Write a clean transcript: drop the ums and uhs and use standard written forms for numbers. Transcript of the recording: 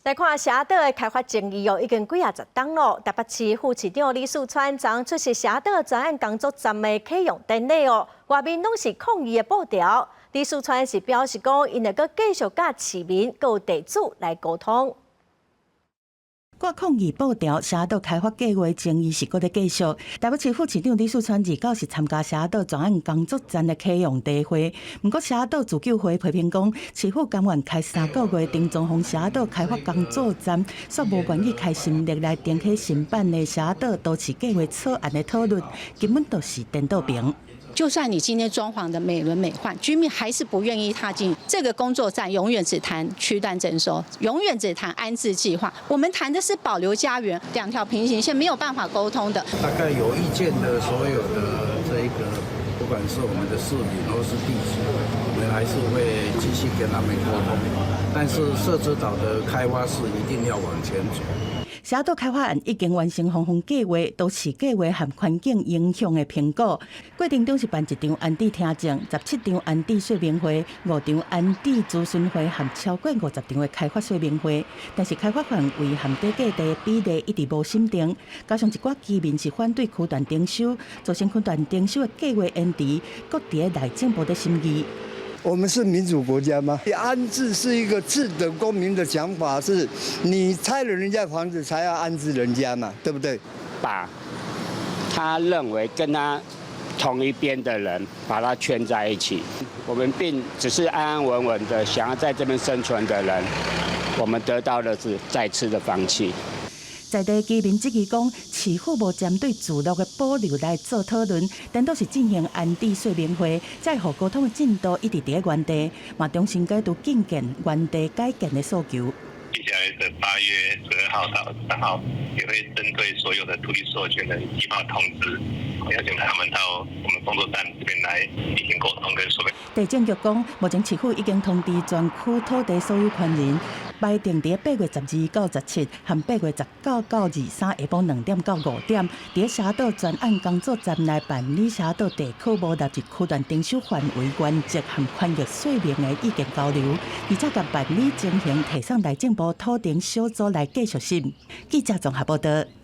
來看社子島的開發爭議哦，已經幾仔十冬咯。台北市副市長李四川昨昏出席社子島專案工作站的啟用典禮哦，外面攏是抗議的布條。李四川是表示講，𪜶會閣繼續佮市民、佮地主來溝通。掛抗議布條，社子島開發計劃爭議是閣咧繼續。台北市副市長李四川二九是參加社子島專案工作站的啟用大會，毋過社子島自救會批評講，市府甘願開3個月重裝潢社子島開發工作站，煞無願意開心力來重啟新版的社子島都市計劃草案的討論，根本就是顛倒爿。就算你今天裝潢的美輪美奐，居民還是不願意踏進這個工作站。永遠只談區段徵收，永遠只談安置計劃。我們談的是保留家園，兩條平行線沒有辦法溝通的。大概有意見的所有的這一個，不管是我們的市民或是地主，我們還是會繼續跟他們溝通。但是社子島的開發是一定要往前走。社子島開發案已經完成方向計劃、都市計劃和環境影響的評估，過程中是辦一場安置聽證、17場安置說明會、五場安置諮詢會和超過50場的開發說明會。但是開發範圍和地價地比例一直無審定，加上一寡居民是反對區段徵收，造成區段徵收的計劃延遲，閣佇內政部咧審議。我們是民主國家嗎？安置是一個次等公民的講法，是你拆了人家房子才要安置人家嘛，對不對？把他認為跟他同一邊的人把他圈在一起，我們並只是安安穩穩的想要在這邊生存的人，我們得到的是再次的放棄。在地居民質疑講，市府無針對聚落的保留來做討論，顛倒是進行安置說明會，才會予溝通的進度一直佇原地，嘛重新再度進見原地改建的訴求。接下來的8月12號到23號，也會針對所有的土地所有權人寄發通知，邀請他們到我們工作站這邊來進行溝通跟說明。地政局講，目前市府已經通知全區土地所有權人，排定佇8月12到17，和8月19到23下晡2點到5點，佇社子島專案工作站來辦理社子島地區無納入區段徵收範圍原則和權益說明的意見交流，而且共辦理情形提送內政部土地小組來繼續審。記者綜合報道。